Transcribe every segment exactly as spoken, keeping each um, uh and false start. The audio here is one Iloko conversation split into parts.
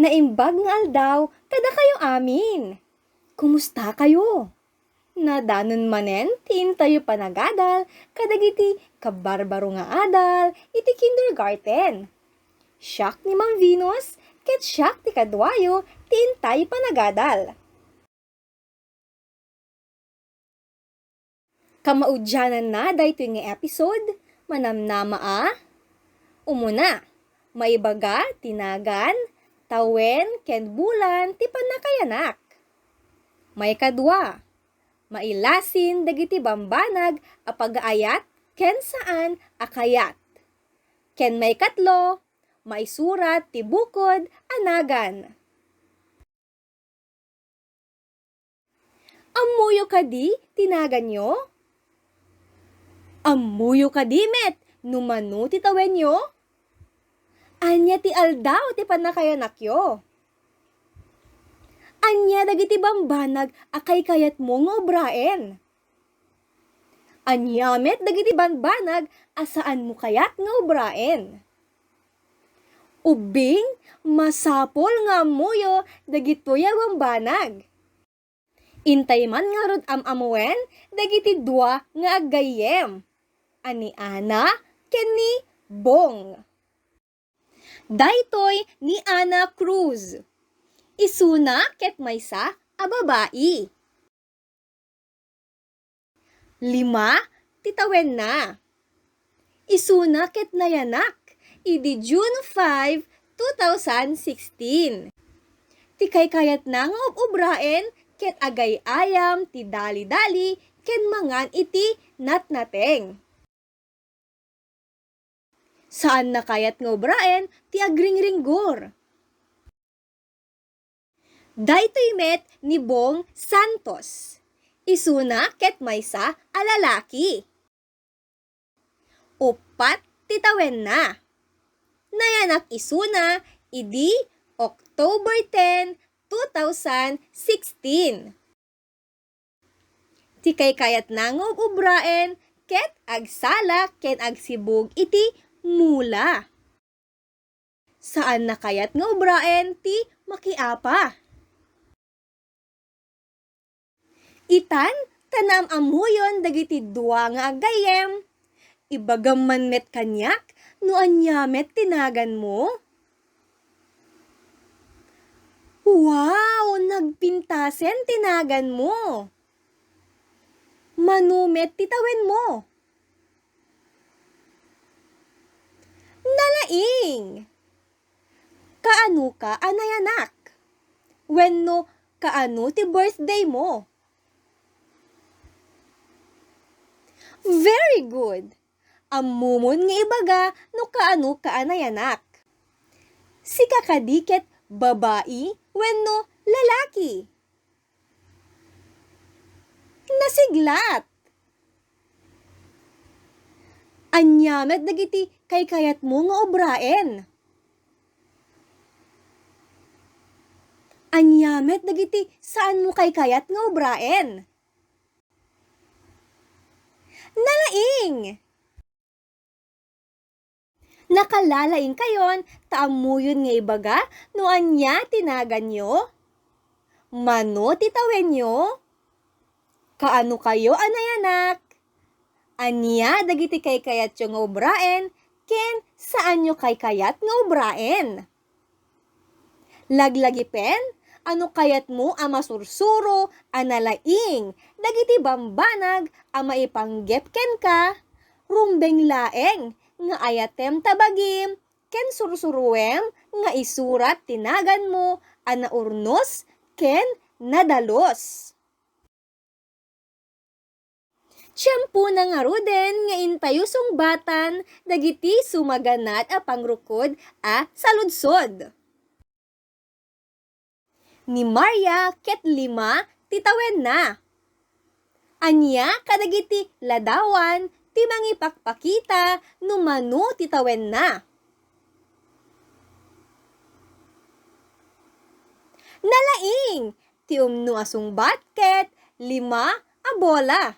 Naimbag nga aldaw kadakayo amin. Kumusta kayo? Nadanon manen ti intayo panagadal kadagiti kabarbaro nga adal iti kindergarten. Siak ni Ma'am Venus, ket siak ti kaduayo ti intayo panagadal. Kamaudiananna daytoy nga episode, manamnama a: umuna, maibaga ti nagan, tawen, ken bulan ti pannakayanak. Maikadua, mailasin dagiti bambanag a pagaayat ken saan a kayat. Ken maikatlo, maisurat ti bukod a nagan. Ammoyo kadi ti naganyo? Ammoyo kadi met no mano ti tawenyo? Ania ti aldaw ti pannakayanakyo? Ania dagiti bambanag a kaykayatmo nga ubraen? Ania met dagiti bambanag a saanmo kayat nga ubraen? Ubbing, masapul nga ammoyo dagitoy a bambanag. Intay man ngarud am-ammoen dagiti dua nga aggayyem, a ni Ana ken ni Bong. Daytoy ni Ana Cruz. Isuna ket maysa a babai. Lima ti tawenna. Isuna ket nayanak idi June five, two thousand sixteen. Ti kaykayatna nga ub-ubraen ket agay-ayam ti dali-dali ken mangan iti natnateng. Saanna kayat nga ubraen ti agringringgor. Daytoy met ni Bong Santos. Isuna ket maysa a lalaki. Uppat ti tawenna. Nayanak isuna idi October ten, two thousand sixteen. Ti kaykayatna nga ub-ubraen ket agsala ken agsibug iti mula. Saanna kayat nga ubraen ti makiapa. Itan, ta naam-ammoyon dagiti dua nga aggayyem. Ibagam man met kaniak no ania met ti naganmo? Wow! Nagpintasen ti naganmo! Mano met ti tawenmo? Nalaing! Kaanoka a nayanak? Wenno kaano ti birthday mo? Very good! Ammomon nga ibaga no kaanoka a nayanak. Sika kadi ket babai wenno lalaki? Nasiglat! Ania met dagiti kaykayatmo nga ubraen? Ania met dagiti saanmo kaykayat nga ubraen? Nalaing! Nakalalaingkayon ta ammoyon nga ibaga no ania ti naganyo? Mano ti tawenyo? Kaanokayo a nayanak? Ania dagiti kaykayatyo nga ubraen ken saanyo kaykayat nga ubraen? Laglagipen, ano kayatmo a masursuro a nalaing dagiti bambanag a maipanggep kenka? Rumbeng laeng nga ayatem ta bagim ken sursuruem nga isurat ti naganmo a naurnos ken nadalus. Tiempona ngaruden nga intayo sungbatan dagiti sumaganad a pangrukod a saludsod. Ni Maria ket lima ti tawenna. Ania kadagiti ladawan ti mangipakpakita no mano ti tawenna? Nalaing! Ti umno a sungbat ket lima a bola.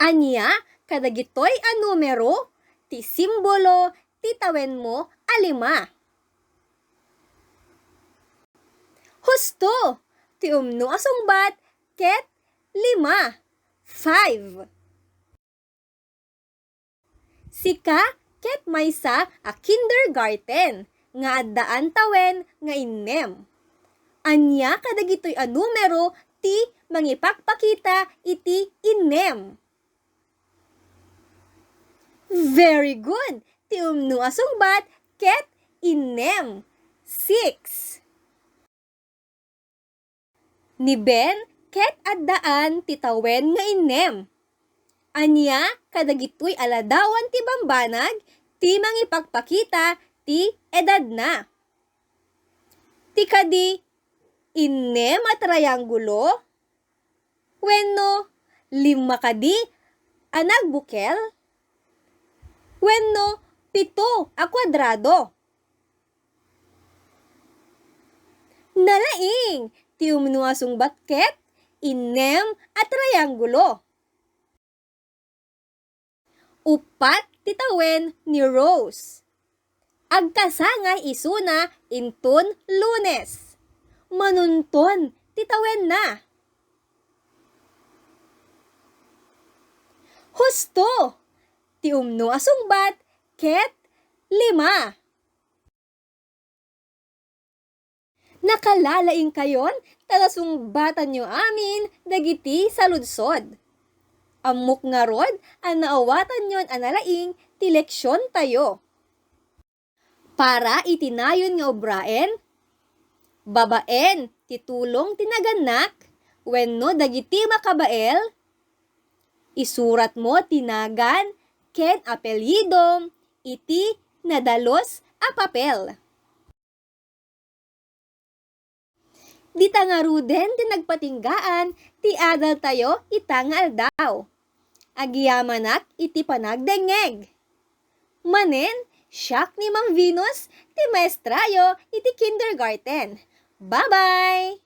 Ania kadagitoy a numero ti simbolo ti tawenmo a lima? Husto! Ti umno a sungbat ket lima. Five. Sika ket maysa a kindergarten nga addaan tawen nga innem. Ania kadagitoy a numero ti mangipakpakita iti innem? Very good! Ti umno a sungbat ket innem. Six. Ni Ben ket addaan ti tawen nga innem. Ania kadagitoy a ladawan ti bambanag ti mangipakpakita ti edadna? Ti kadi innem a triangulo? Wenno lima kadi a nagbukel? Wenno pito a kuadrado? Nalaing! Ti umno a sungbat ket innem a triangulo. Uppat ti tawen ni Rose. Agkasangay isuna inton Lunes. Manunton ti tawenna. Husto! Ti umno a sungbat ket lima. Nakalalaingkayon ta nasungbatanyo amin dagiti saludsod. Ammok ngarud a naawatanyon a nalaing ti leksiontayo. Para iti nayon nga obraen, babaen ti tulong ti nagannak wenno dagiti makabael, isuratmo ti nagan ken apelyidom iti nadalus a papel. Dita ngaruden ti nagpatinggaan ti adaltayo ita nga aldaw. Agyamanak iti panagdengngeg. Manen, siak ni Ma'am Venus, ti maestrayo iti kindergarten. Bye-bye!